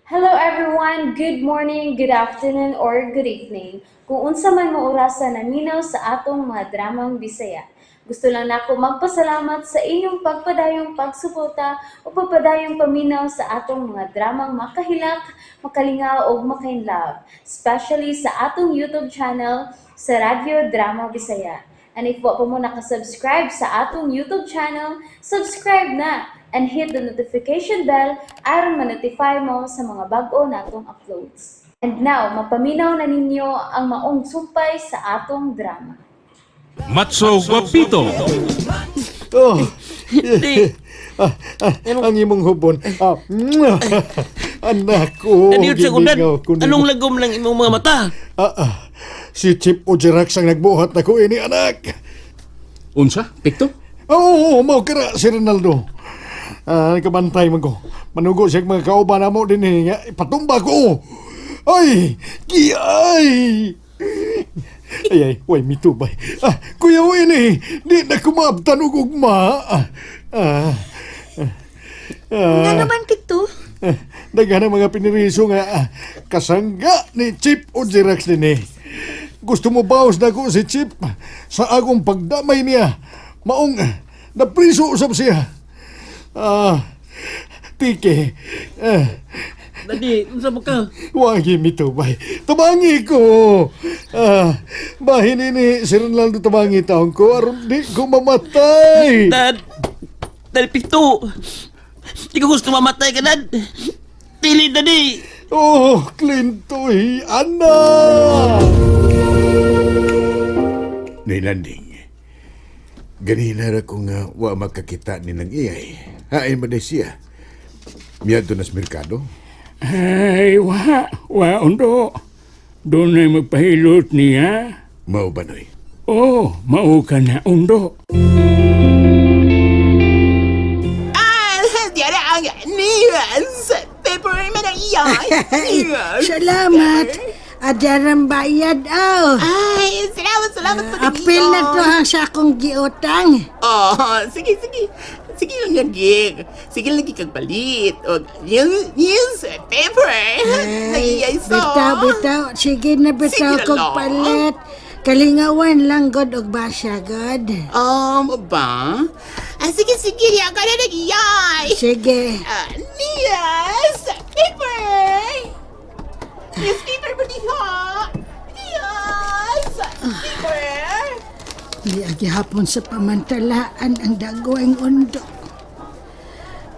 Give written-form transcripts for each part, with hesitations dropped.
Hello everyone! Good morning, good afternoon, or good evening. Kung unsa man mo orasa naminaw sa atong mga dramang Bisaya. Gusto lang nako magpasalamat sa inyong pagpadayong pagsuporta o pagpadayong paminaw sa atong mga dramang makahilak, makalingaw ug makainlove, especially sa atong YouTube channel sa Radyo Drama Bisaya. And if wa pa mo nakasubscribe sa atong YouTube channel, subscribe na and hit the notification bell aron ma-notify mo sa mga bag-o natong uploads. And now, mapaminaw na ninyo ang maong sumpay sa atong drama. Matso Guapito. Oh. Di. Ah, ah, ang imong hubon. Ah, mwah. Anak ko. Ano yun sa kunan? Gilingaw ko nimo. Anong lagom lang imong mga mata? Ah, ah. Si Chip Ojerax ang nagbuhat na ko ini, anak. Unsa? Pikto? Oo, oh, mao kira si Ronaldo. Ah, kabantay man ko. Manugo siya mga kauban namo din eh. Nga, ipatumba ko. Ay, giay. Ay, ay, way, mitubay. Ah, kuya mo ini, di na kumaabtan og ugma. Ah, ah, Nga naman, Pikto. ah, daghan ang mga piniriso nga ah, kasangga ni Chip o Jirax din eh. Gusto mo bawas na ko si Chip sa akong pagdamay niya. Maong ah, napriso usab siya. Ah, tike. Ah, Dadi, unsa ba ka? wagi mitubay. Tabangi ko. Ah, bahin ini si Ronaldo tabangi taon ko aron di ko mamatay. Dad, Dad, Pikto. Di ko gusto mamatay ka, Dad. Dili, Dadi. Oh, Clintoy, anak! Nilanding. Ganina ra ko nga wa makakita ni nang iyay. Hain man day siya. Miyadto nas merkado. Ay, wa, wa, undo. Doon ay magpahilot niya. Mao ba noy? Oh, mao ka na, undo. Ah, diara ang news paper man ang iyay. News. Salamat. Adarang bayad, oh. Ay, salamat, salamat sa Apil na to ha sa akong giutang. Oh, sige, sige. Sige lang yan, gig. Sige lang kag palit. Og news, news paper. Nagiyay so. Bitaw, bitaw. Sige na bitaw Sige na kog lang. palit. Kalingawan lang god og basa god. Ba? Ah, sige, sige. Diya ka na nagiyay. Sige. Ah, news paper. Newspaper ba diha? News paper. Di gihapon sa pamantalaan ang dagwang undo.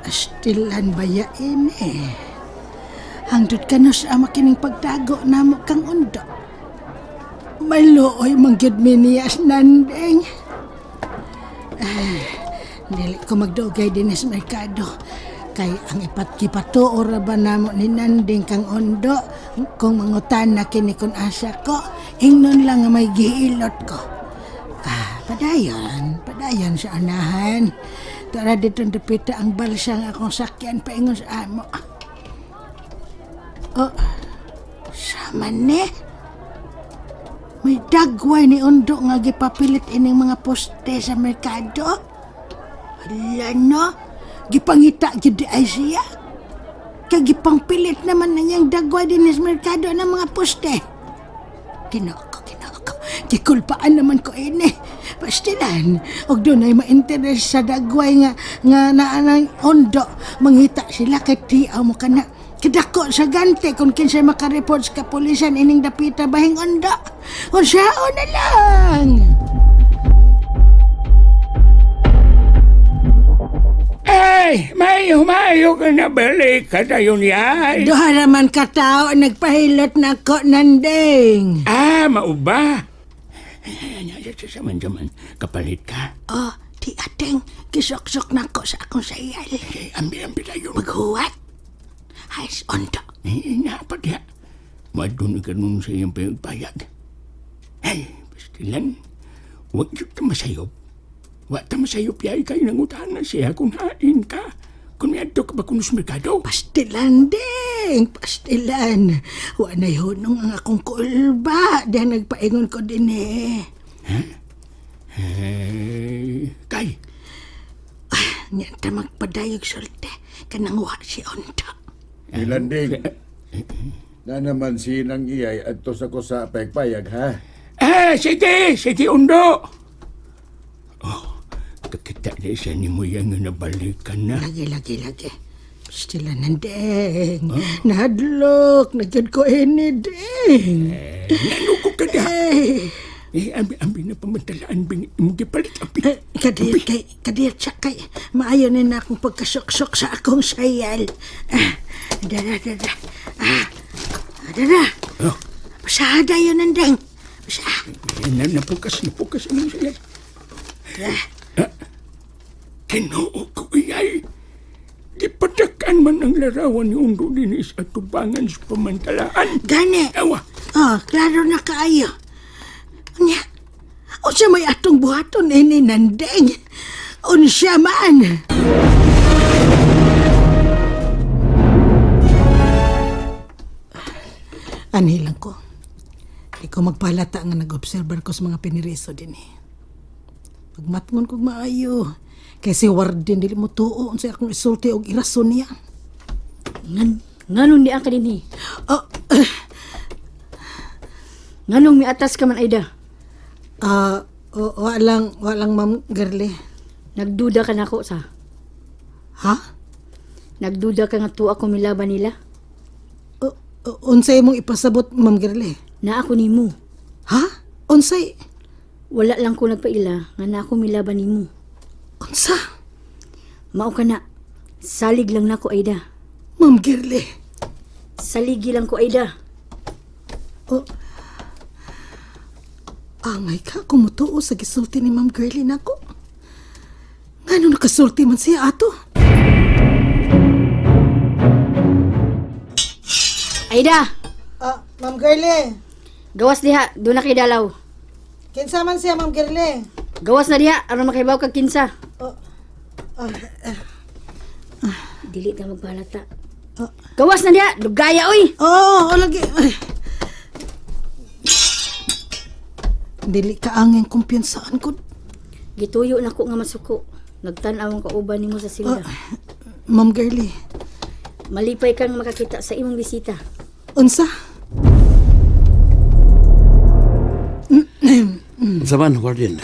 Astilan bayain eh. Hangtod kano sa ama kining pagtago namo kang undo. Maluoy man gyud mi niya nandeng. Ah, dili ko magdugay din sa merkado. Kay ang ipat kipatuo ra ba namo ni Nanding kang undo kung mangutan na kini kun asa ko, ingnon lang nga may giilot ko. Ah, padayon, padayon sa anahan. Tara dito dapita ang balsa nga akong sakyan paingon sa amo. Oh, sama ni. May dagway ni Undo nga gipapilit ining mga poste sa merkado. Hala no, gipangita gyud di ay siya. Kay gipangpilit naman na niyang dagway din sa merkado ng mga poste. Ginoo ko, Ginoo ko. Gikulpaan naman ko ini. Pastilan, og doon ay ma-interest sa dagway nga nga naanang ondo. Mangita sila kay tiaw mo kana. Kidako sa gante kung kinsay makareport sa kapulisan ining dapita bahing ondo. Unsao na lang. Ay, mayo, mayo ka na balik ka tayo niya. Duha raman ka tao nagpahilot na ko nanding. Ah, mauba. Saman-saman, kapalit ka. Oh, di ateng gisoksok na ko sa akong sayal. Eh, ambi-ambi tayo. Maghuwat. Ay, ondo. Eh, napa diya. Madun ka nun sa iyong payag. Ay, pastilan, huwag yun ta masayop. Wa ta masayop yay kayo nangutahan na siya kung hain ka. Kung may adto ka ba kuno sa merkado? Pastilan ding, pastilan. Wa na'y hunong ang akong kulba. Diyan nagpaingon ko din eh. Eh, kay, Niyan ta magpadayog sulte. Kanang wa si Ondo. Ilanding. Na naman sinang iyay adto sa ko sa payag-payag, ha? Eh, sige, sige, Undo. Oh, kakita na siya ni mo yan nga nabalikan na. Lagi, lagi, lagi. Stila nandeng. Nahadlok. Nagyod ko ini, deng. Nanuko ka na. Eh, Eh, abi na pamantalaan, bing, imong gipalit, abi. eh, kadir kay, kadir siya kay. Maayo na na akong pagkasuksok sa akong sayal. Ah, dara, dara. Ah, dara. Oh. Pasada yun, nandeng. Basta. Eh, na, napukas, napukas imong sayal. Ah, Kinoo ko iyay. Gipadakan man ang larawan ni Undo dinis at tubangan sa pamantalaan. Gani. Awa, Oh, klaro na kaayo. Unya, unsa may atong buhaton ini nandeng? Unsa man? Anhi lang ko. Di ko magpalata nga nag-observer ko sa mga piniriso din eh. Pagmatngon kog maayo. Kay si warden dili mo tuo unsay akong isulti og irason niya. Ngan, nganong ni ka dinhi? Oh, Nganong miatas ka man Aida? ah, wa lang ma'am girly. Nagduda ka nako sa. Ha? Nagduda ka nga tuwa ko milaban nila. Unsay imong ipasabot, Ma'am Girly? Na ako nimo. Ha? Unsay? Wala lang ko nagpaila nga na ako milaban nimo. Unsa? Mao ka na. Salig lang nako Aida. Ma'am Girly. Saligi lang ko Aida. O, angay ka, kumutuo sa gisulti ni Ma'am Girly nako. Ngano nakasulti man siya ato? Aida, Ah, Ma'am Girly. gawas diha, doon na kay dalaw. Kinsa man siya, Ma'am Girly? Gawas na diha aron makahibaw kag kinsa. Oh, Dili ta magbalata. Gawas na diha, dugaya oy. Oo, oh, lagi. Ay. Dili ka angin kumpiyansaan ko. Gituyo nako nga masuko. Nagtan-aw ang kauban nimo sa silda. Ma'am Girly, Malipay kang makakita sa imong bisita. unsa? Unsa man, Warden?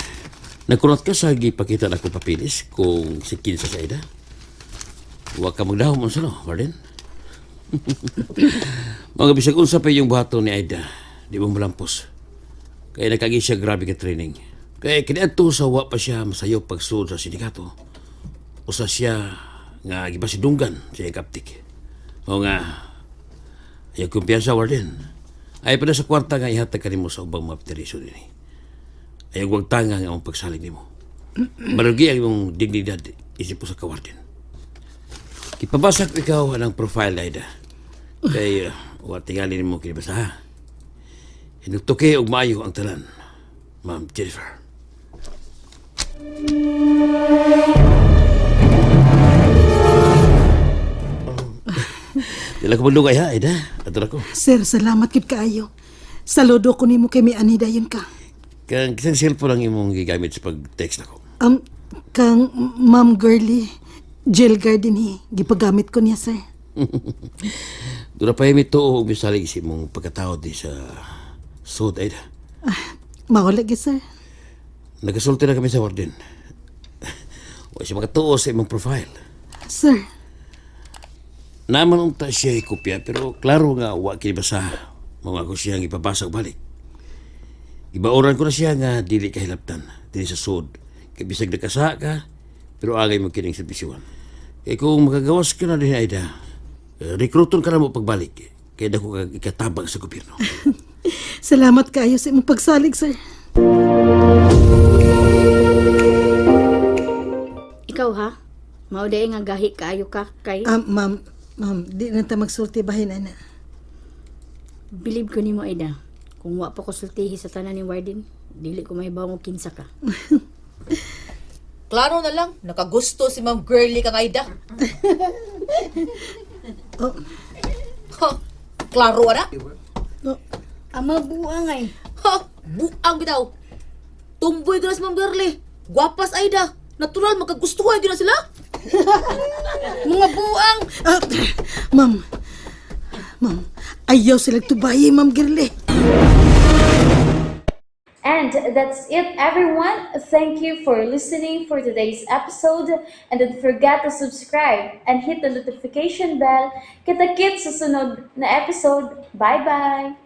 Nagkurot ka sa gipakita na akong papilis kung si kinsa sa Aida? Huwag ka magdahom unsa no, Warden? Mga bisag unsa pa yung buhaton ni Aida, di mo malampos. Kaya nakagi siya grabe ka training. Kaya kiniadto sa wa pa siya masayo pagsulod sa sindikato. Usa siya nga gipasidunggan sa iyang kaptik. O nga, ayaw kumpiyansa, Warden. Ay pa na sa kwarta nga ihatag kanimo sa ubang mga pteriso dinhi. Ayaw wag tanga nga ang pagsalig nimo. Marugi ang imong dignidad isip po sa kawarden. Ipabasa ko ikaw ang profile, Aida. Kay, wa tingali nimo kinibasa ha. Hinugtuki og maayo ang talan, Ma'am Jennifer. Dila ko magdugay ha, Aida. Ato na ko. Sir, salamat gid kaayo. Saludo ko nimo kay miani dayon ka. Kang kisang cellphone ang imong gigamit sa pag-text nako. Kang Ma'am Girly, jail guard din eh. Gipagamit ko niya, sir. Doon na pa yung tuo og misalig sa imong pagkatao di sa sud, Aida. Mao lagi, sir. Nagasulti na kami sa warden. Wa siya makatuo sa imong profile. Sir, Naman unta siya ikopya pero klaro nga wa kini basa. Mao ako siyang ipabasa og balik. Ibaoran ko na siya nga dili ka hilabtan dinhi sa sud. Kay bisag nakasa ka pero angay mo kining serbisyuhan. Kay kung makagawas ka na dinhi Aida, rekruton ka na mo pagbalik. Kay dako ka ikatabang sa gobyerno. salamat kaayo sa imong pagsalig, sir. Ikaw ha? Mao day nga gahi kaayo ka kay Ma'am, ma'am, di na ta magsulti bahin, ana. bilib ko nimo Aida. Kung wa pa ko sultihi sa tanan ni Warden, dili ko mahibaw mo kinsa ka. Klaro na lang, nakagusto si Ma'am Girly kang Aida. Oh. Ha, klaro ana. Ama buang ay. Ha, buang bitaw. Tumboy gyud na si Ma'am Girly. Gwapas Aida. Natural makagustuhan gyud na sila. Mga buang. Ah, ma'am, Ma'am, ayaw sila tubayi, Ma'am Girly. And that's it, everyone. Thank you for listening for today's episode. And don't forget to subscribe and hit the notification bell. Kita-kits sa sunod na episode. Bye-bye!